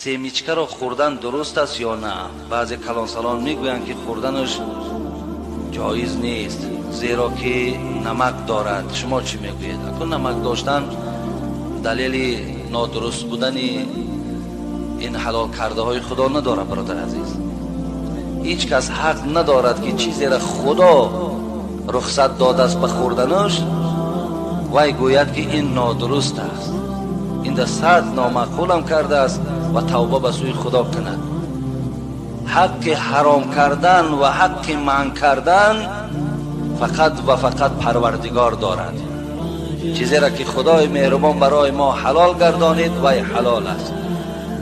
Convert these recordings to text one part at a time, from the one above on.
Семечка ро хӯрдан дуруст аст ё на? Баъзе калонсалон мегӯянд, ки хӯрданаш ҷоиз нест, зеро ки намак дорад. Шумо чӣ мегӯед? Акун намак доштан далели нодуруст будани ин ҳалол кардаҳои Худо надорад, бародар азиз. Ҳеҷ кас ҳақ надорад, ки чизеро Худо рухсат додааст ба хӯрданаш, вай гӯяд, ки ин нодуруст аст, ин да сад номаъқулам кардааст ва тавба ба сӯи Худо кунад. Ҳаққи ҳаром кардан ва ҳаққи манъ кардан фақат ва фақат Парвардигор дорад. Чизеро ки Худои меҳрубон барои мо ҳалол гардонид, вай ҳалол аст.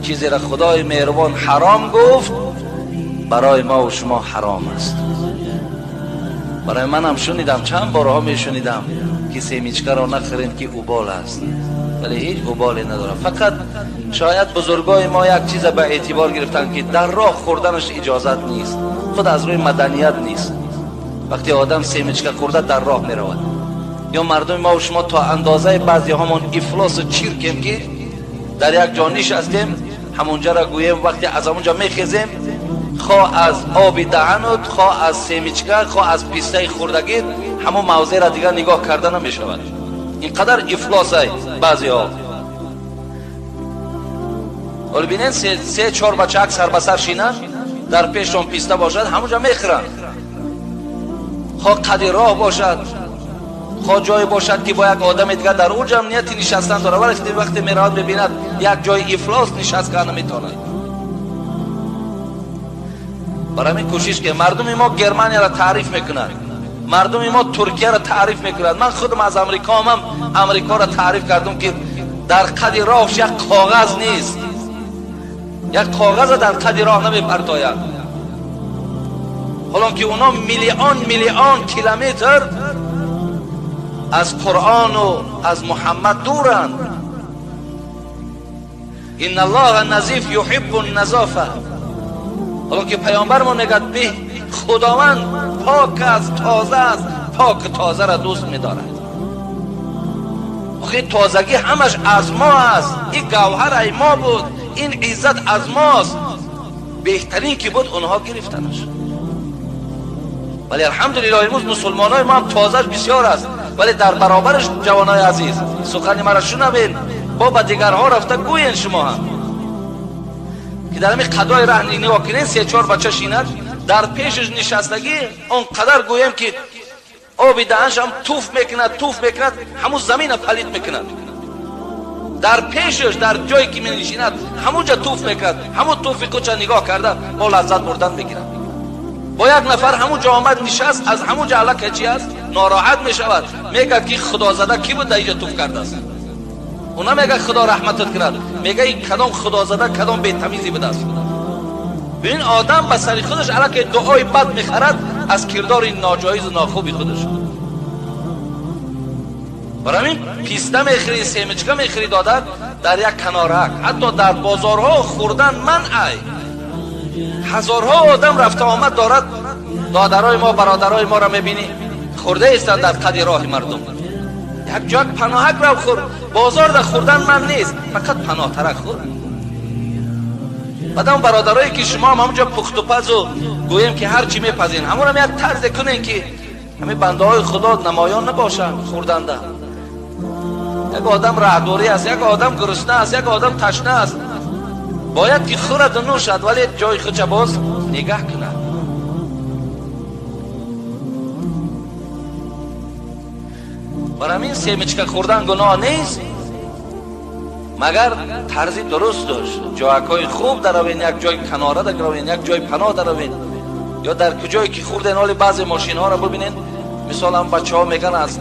Чизеро Худои меҳрубон ҳаром гуфт, барои мо ва шумо ҳаром аст. Барои манам шунидам, чанд борҳо мешунидам, ки семечка ро нахӯрем, ки убол аст, вале ҳеҷ уболе надорад. Фақат шояд бузургои мо як чиза ба эътибор гирифтанд, ки дар роҳ хӯрданаш иҷозат нест, худ аз рӯи маданият нест. Вақте одам семечка хӯрда дар роҳ меравад, ё мардуми мо ва шумо то андозаи баъзеҳомон ифлосу чиркем, ки дар як ҷо нишастем, ҳамонҷаро гӯем, вақте аз ҳамонҷо мехезем, хоҳ аз оби даҳанут, хоҳ аз семечка, хоҳ аз пистаи хӯрдагит, ҳамон мавзеъро дигар нигоҳ карда намешавад. Ин қадар ифлосай баъзеҳо. Ҳоло бинед, се чор бачаак сар ба сар шинанд, дар пешшон писта бошад, ҳамонҷо мехӯранд. Хоҳ қади роҳ бошад, хоҳ ҷое бошад, ки бо як одами дигар дар он ҷо нияти нишастан дорад, вале вақте меравад, мебинад як ҷои ифлос нишаст карда наметавонад. Барои ҳамин кӯшиш ки мардуми мо Германияро таъриф мекунад, мардуми мо Туркияро таъриф мекунад. Ман худам аз Амрико омам, Амрикоро таъриф кардам, ки дар қади роҳш як коғаз нест, як коғаза дар қади роҳ намепартояд. Ҳолон ки اونا миллион миллион километр аз Қуръону аз Муҳаммад дуранд. Инна Аллоҳа назиф юҳиббу назофа. Ҳолон ки паёмбармон мегӯяд, бе Худованд пок аст, тоза аст, пок тозаро дӯст медорад. Охи тозагӣ ҳамаш аз мо аст. Ин гавҳар ай мо буд, ин иззат аз мост. Беҳтарин ки буд, онҳо гирифтанаш. Вале алҳамдулиллоҳ, имрӯз мусулмонои мо ҳам тозааш бисёр аст, вале дар баробараш, ҷавонои азиз, сухани маро шунавед, бо ба дигарҳо рафта гӯен шумо ҳам, ки дар ҳамин қадои раҳ нигоҳ кунед, се чор бача шинад, дар пешаш нишастагӣ он қадар гӯем, ки оби даҳанш ҳам туф мекунад, туф мекунад, ҳамун замина палид мекунад. Дар пешаш, дар ҷое ки менишинад, ҳамунҷа туф мекунад, ҳамун туфи худша нигоҳ карда бо лаззат бурдан мегирад. Бо як нафар ҳамун ҷо омад нишаст, аз ҳамун ҷо аллакай чи аст, нороҳат мешавад, мегӯяд, ки худозада кӣ буд дар инҷа туф кардааст? Ӯ намегӯяд Худо раҳматат кунад, мегӯяд ин кадом худозада, кадом бетамизӣ будааст. Бибин, одам ба сари худаш аллакай дуои бад мехарад аз кирдори ноҷоизу нохуби худаш. Барои ҳамин писта мехӯрӣ, семечка мехӯрӣ, додар, дар як канорак, ҳатто дар бозорҳо хӯрдан манъ. Ҳазорҳо одам рафта омад дорад, додарои мо, бародарои моро мебинӣ, хӯрда истанд дар қади роҳи мардум. Як ҷо паноҳак рав хӯр, бозор да хӯрдан манъ нест, фақат паноҳтарак хӯр. Баъдам бародарое ки шумо ҳам ҳамонҷо пухтупазу гӯем ки ҳар чӣ мепазин, ҳамонам як тарзе кунем, ки ҳамин бандаҳои Худо намоён набошанд хӯрданда. Як одам раҳдорӣ аст, як одам гурусна аст, як одам ташна аст, бояд ки хӯраду нӯшад, вале ҷои худша боз нигаҳ кунад. Барои ҳамин семечка хӯрдан гуноҳ нест, магар тарзи дуруст дошт. Ҷоякҳои хуб даравен, як ҷои канора даравен, як ҷои паноҳ даравен, ё дар куҷое ки хӯрден. Ҳоли баъзе мошинҳоро бибинен, мисол ҳам бачаҳо мегӯянд аз